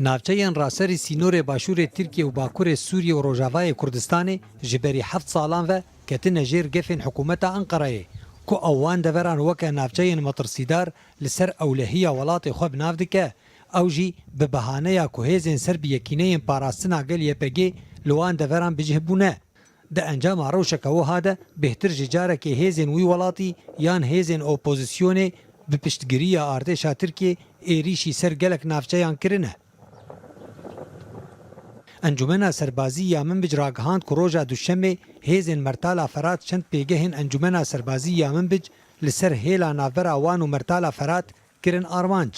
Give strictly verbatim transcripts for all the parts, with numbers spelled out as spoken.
Navçeyên raserî sînorê başûrê Tirkiye û bakurê Sûriye û Rojavayê Kurdistanê ji berî heft salan ve ketine jêr gefên hikûmeta Enqereyê, ku ew wan deveran weke navçeyên metirsîdar li ser ewlehiya welatê xwe bi nav dike, ew jî bi behaneya ku hêzên ser bi yekîneyên parastina gel Y P G li wan deveran bi cih bûne. Di encama rewşeke wiha de bêhtir ji carekê hêzên wî welatî yan hêzên opozisyonê bi piştgiriya artêşa Tirkiyê êrîşî ser gelek navçeyan kirine. Encûmena Serbazî ya Minbic ragihand ku roja Duşemê hêzên Mertala Ferat çend pêgehên Encûmena Serbazî ya Minbic li ser hêla navbera wan û Mertala Ferat kirin armanc.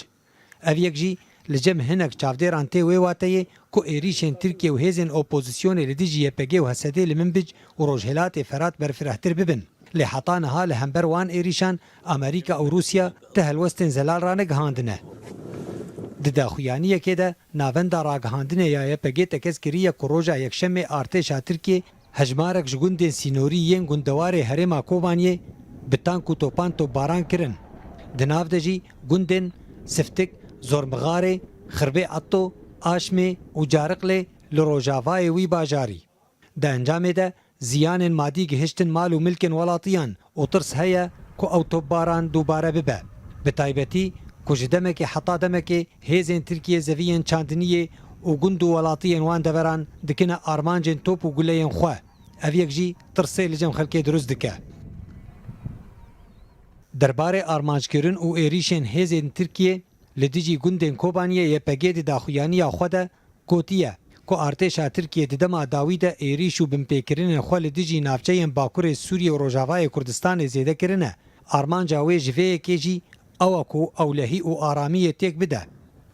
Ev yek jî li cem hinek çavdêran tê wê wateyê ku êrîşên Tirkiye û hêzên opozisyonê li dijî Y P G û H S D li Minbic û Rojhilatê Ferat berfirehtir bibin. Lê heta niha li hember wan êrîşan Amerîka û Rûsya ti helwestên zelal ranegihandine. Di daxuyaniyekê de navenda ragihandinê ya Y P G tekez kiriye ku roja Yekşemê artêşa Tirkiyê hejmarek ji gundên sînorî yên gundewarê herêma Kobaniyê bi tank û topan topbaran kirin. Di nav de jî gundên Siftik, Zormixarê, Xirbê Etto, Aşmê û Cariqlê li rojavayê wî bajarî. Di encamê de ziyanên madî gihiştin mal û milkên welatiyan û tirs heye ku ew topbaran dubare bibe. Bi taybetî ku ji demekê heta demekê hêzên Tirkiyê zeviyên çandiniyê û gund û welatiyên wan deveran dikine armancên top û guleyên xwe. Ev yek jî tirsê li cem xelkê dirust dike. Derbarê armanckirin û êrîşên hêzên Tirkiyê li dijî gundên Kobaniyê Y P G di daxuyaniya xwe de gotiye ku artêşa Tirkiyê di dema dawî de êrîş û binpêkirinên xwe li dijî navçeyên Bakurê Sûriyê û Rojavayê Kurdistanê zêde kirine. Armanca wê ji vê yekê jî ew e ku ewlehî û aramiyê têk bide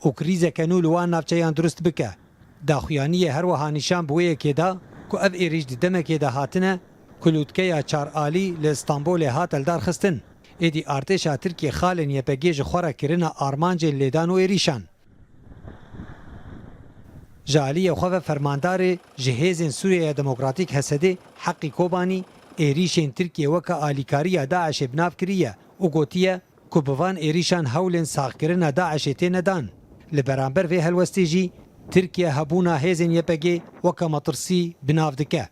û krîzeke nû li wan navçeyan dirust bike. Daxuyaniyê her wiha nîşan bi wê yekê da ku ev êrîş di demekê de hatine ku lûtkeya çar alî li Stenbolê hate lidarxistin. Êdî artêşa Tirkiyê xalên Y P G ji xwe re kirine armancên lêdan û êrîşan. Ji aliyê xwe ve fermandarê ji Hêzên Sûriyeya Demokratîk H S D Heqî Kobanî êrîşên Tirkiyê weke alîkariya DAIŞê bi nav kiriye û gotiye ku bi van êrîşan hewlên saxkirina DAIŞê têne dan. Li beramber vê helwestê jî Tirkiye hebûna hêzên Y P G weke metirsî bi nav dike.